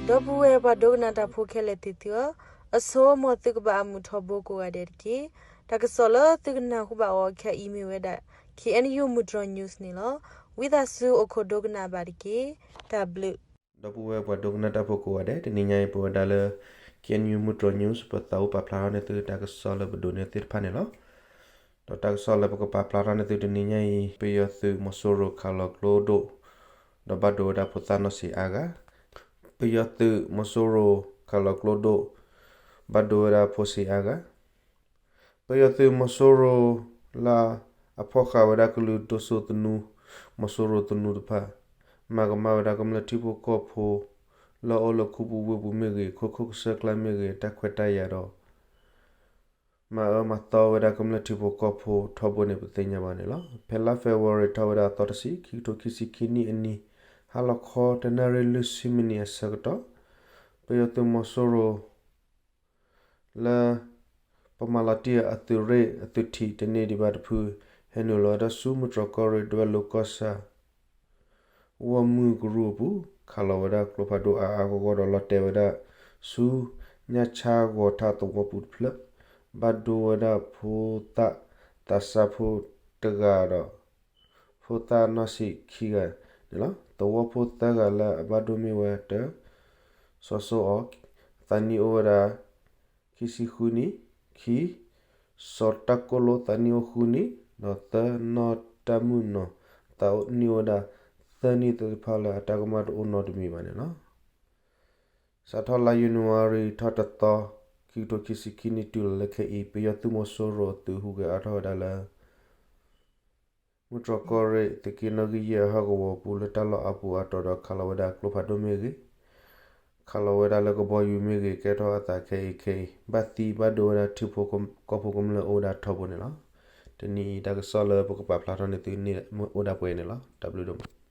ဒီပုၢ်ဝဲၢ်ပှၤဒိကနၣ်တၢ်ဖိခဲလၢာ်သ့ၣ်သုဧၢ, အဆိ မ်သုကဘၣ်အမုာ်ထီဘိကိးဂၤဒဲးတက့ၢ်. တၢ်ကစီၣ်လၢသုကနၢ်ဟူဘၣ်အီၤခဲအံၤမ့ၢ်ဝဲဒၣ် K N U မုၢ်တြီၤ news န့ၣ်လီၤ. ဝံသးစူၤအိၣ်ခိးဒိကနၣ်ဘၣ်တက့ၢ်. တၢ်ဘျုး ဒီပုၢ်ဝဲၢ်ပှၤဒိကနၣ်တၢ်ဖိကိးဂၤဒဲး, တနံၤညါအံၤပဝဲဒၣ်လၢ K N U မုၢ်တြီၤ news ပသးအိၣ်ပာ်ဖျါထီၣ်န့ၢ်သုတၢ်ကစီၣ်လၢပဒိးန့ၢ်သုတဖၣ်န့ၣ်လီၤ. ဒီးတၢ်ကစီၣ်လၢပကပာ်ဖျါထီၣ်န့ၢ်သုတနံၤညါအံၤ, ပယီၤသုးမီၤစိရိၤခးလီၤကျိဒိၣ်, ဒီးဘၣ်ဒိဝဲဒၣ်ဖိသၣ်နီၢ်ဆံးအါဂၤ. ပယီၤသုးမီၤစိရိၤခးလီၤကျိဒိၣ်, ဘၣ်ဒိဝဲဒၣ်ဖိဆံးအါဂၤ. ပယီၤသုးမီၤစိရိၤလၢ အဖီၣ်ဃာ်ဝဲဒၣ်ကလုာ်ဒိၣ်စိသနူ, မီၤစိရိၤသနူတဖၣ်, မၤကမၣ်ဝဲဒၣ်ကမျၢၢ်ထံဖိကီၢ်ဖိ လၢအအိၣ်လၢခူပူၤဝ့ၢ်ပူၤမ့ၢ်ဂ့ၤ, ခိခိၣ်ကစၢၢ်ကျါမ့ၢ်ဂ့ၤ, တၢ်ခွဲးတၢ်ယာ်ဒီး မၤအၢမၤသီဝဲဒၣ်ကမျၢၢ်ထံဖိကီၢ်ဖိထီဘိန့ၣ် ပသ့ၣ်ညါဘၣ်န့ၣ်လီၤ. ဖဲလါ February ထီၣ်ဝဲဒၣ်အသီတဆံ, ခံကထိခံဆံခံနံၣ်အနံၤ, ဟါလီၤခီတနၣ်ရံၣ်လွံၢ်ဆံမံးနံးအဆၢကတီၢ်, ပယီၤသုးမီၤစိရိၤ လၢ ပမၤလီၤတံၢ်အသုးရ့ၣ်အသုးထံးတန့ၢ်ဒံးဘၣ်တဖု, ဟဲနုာ်လီၤဝဲဒၣ်ဆူမုၢ်တြီၤကီၢ်ရ့ၣ် ဒွဲၣ်လိၤကီၢ်ဆၣ် ဝီၢ်မုၢ်ကရူၢ်အပူၤ, ခးလီၤဝဲဒၣ်ကျိဖးဒိၣ်အါအါဂီၢ်ဂီၢ်ဒီးလီၤတဲာ်ဝဲဒၣ်ဆူ ညၣ်ဆၣ်ဂီၤထါသဝီပူၤတဖျၢၣ်, ဘၣ်ဒိဝဲဒၣ်ဖိသၣ်သးစၢ်ဖိတဂၤဒီး ဖိသၣ်နီၢ်ဆံးခံဂၤန့ၣ်လီၤ. သဝီဖိသၢဂၤလၢအဘၣ်ဒိမ့ၢ်ဝဲ တၢ, စီၤစိအီၤ သးနံၣ်အိၣ်ဝဲဒၣ် ခံဆံဃုနံၣ်, ခံ, စီၤတၢ်ကိၣ်လိသးနံၣ်အိၣ်ဃုနံၣ်, ဒီးသၢ, နီၢ်တၢ်မုၣ်နီၢ် သးနံၣ်အိၣ်ဝဲဒၣ်သၢနံၣ်သ့ၣ်တဖၣ်လၢအတၢ်ကမၣ်တအိၣ်နီတမံၤဘၣ်န့ၣ်လီၤ. စးထီၣ်လါယနူၤအါရံၤထီၣ်တသီ, ခံကထိခံဆံခံနံၣ်တုၤလီၤလၢခဲအံၤ, ပယီၤသုးမီၤစိရိၤအသုးဟူးဂဲၤအါထီၣ်ဝဲဒၣ်လၢ မုၢ်တြီၤကီၢ်ရ့ၣ် သုးက့နီၣ်ဂံၢ်ယဲၢ်အဟီၣ်ကဝီၤပူၤ လၢတၢ်လီၢ်အါပူၤအါတီၤဒီး ခးလီၤဝဲဒၣ်ကျိဖးဒိၣ်မ့ၢ်ဂ့ၤ, ခးလီၤဝဲဒၣ်လၢကဘီယူၤမ့ၢ်ဂ့ၤ ကဲထီၣ်အသးခဲအံၤခဲအံၤ, ဘၣ်သံဘၣ်ဒိဝဲဒၣ်ထံဖိကီၢ်ဖိကမျၢၢ်အိၣ်ဝဲဒၣ်ထီဘိန့ၣ်လီၤ. တနံၤအံၤ တၢ်ကစီၣ်လၢပကပာ်ဖျါထီၣ်န့ၢ်သုန့ၣ်အိၣ်ဒၣ်ပှဲၤအံၤန့ၣ်လီၤ. တၢ်ဘျုးဒိၣ်မး.